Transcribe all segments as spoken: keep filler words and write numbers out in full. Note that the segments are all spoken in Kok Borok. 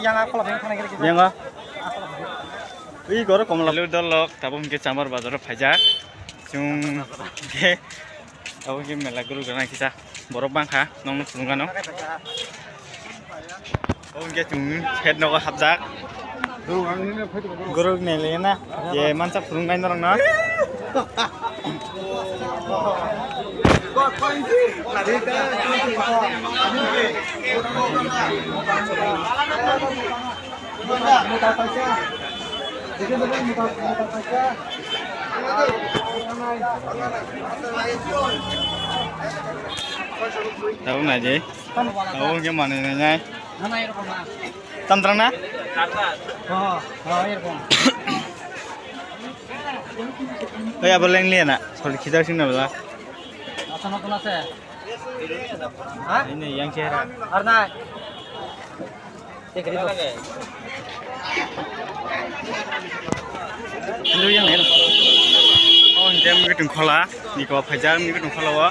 Yang a khola phai thangna khe. Yang a. Ui goro komla. Hello dolok, tabuk hwnkhe Chamar bazaro phaijak. Chwng khe tabuk hwnkhe mela guru gana kisa. Borok bangkha, nokno phunukgano. Tabuk hwnkhe chwng shed nogo hapjak. Guru nai le na. Ye mansa phunuknai norokno. Tabuk naidi. Tabuk hwnkhe manwi nainai. Tamtrang na? Oi, abo leng liya na. Sorry, khijak sing na bela. Ini yang chera. Hello, yang lain. Oh, jam gitu khola. Niko phaijak, niko khola wa.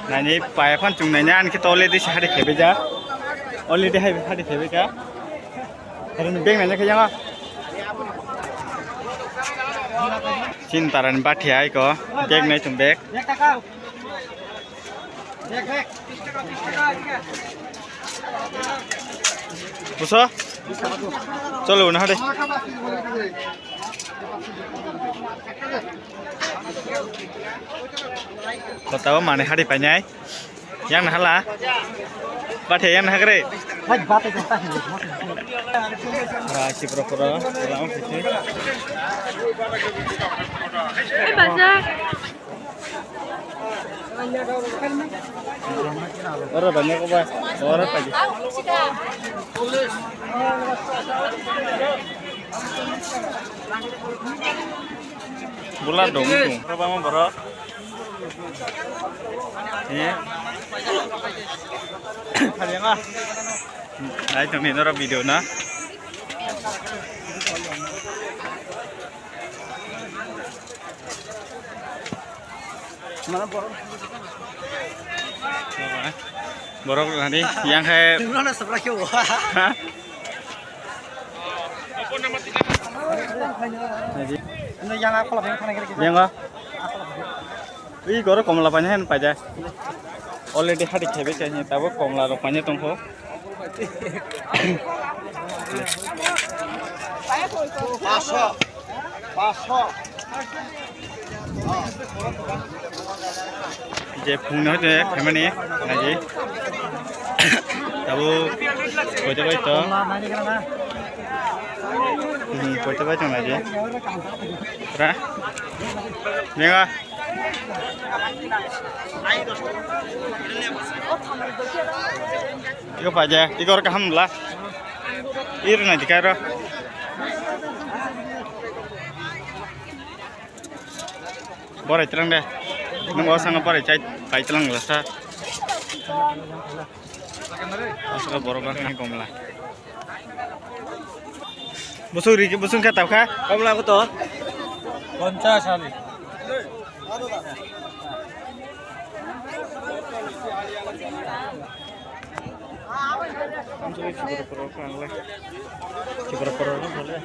Nani paya phan chung nai na, ani khe tole di sahari khebe ja. Already hai sahari khebe ja. Hari ni beng nai khe jang. Chin taran bathi ai ko. Beng nai tum beng. Buso? Cholo, una hade. Kotao mane hari painai. Yang nahala. Bathe yang nahagre. Hai, bathe kota hi. Ah, si pro pro. Salam sisi. Oro banya ko ba. Oro paji. Bula dong dong. Oro bama borok. Iya. Hai tong ni noro video na. Borok nani yang hai. Yang a. Ui goro komla paina hen paida. Already hadi khebe khe hin tabo komla rok paina tongkho. Je phungni hoite phaimani naji. Tabo koito koito. Hmm, koito koito naji. Ra. Menga. Iko paja, iko kaham la. Ir na dikaro. Borai tlang de. Nung o sanga borai chai pai tlang la sa. Asaka borok bang komla. Busuk riki busuk kha tabkha. Komla ko to. Ponchas ali. Chipra poro no bole.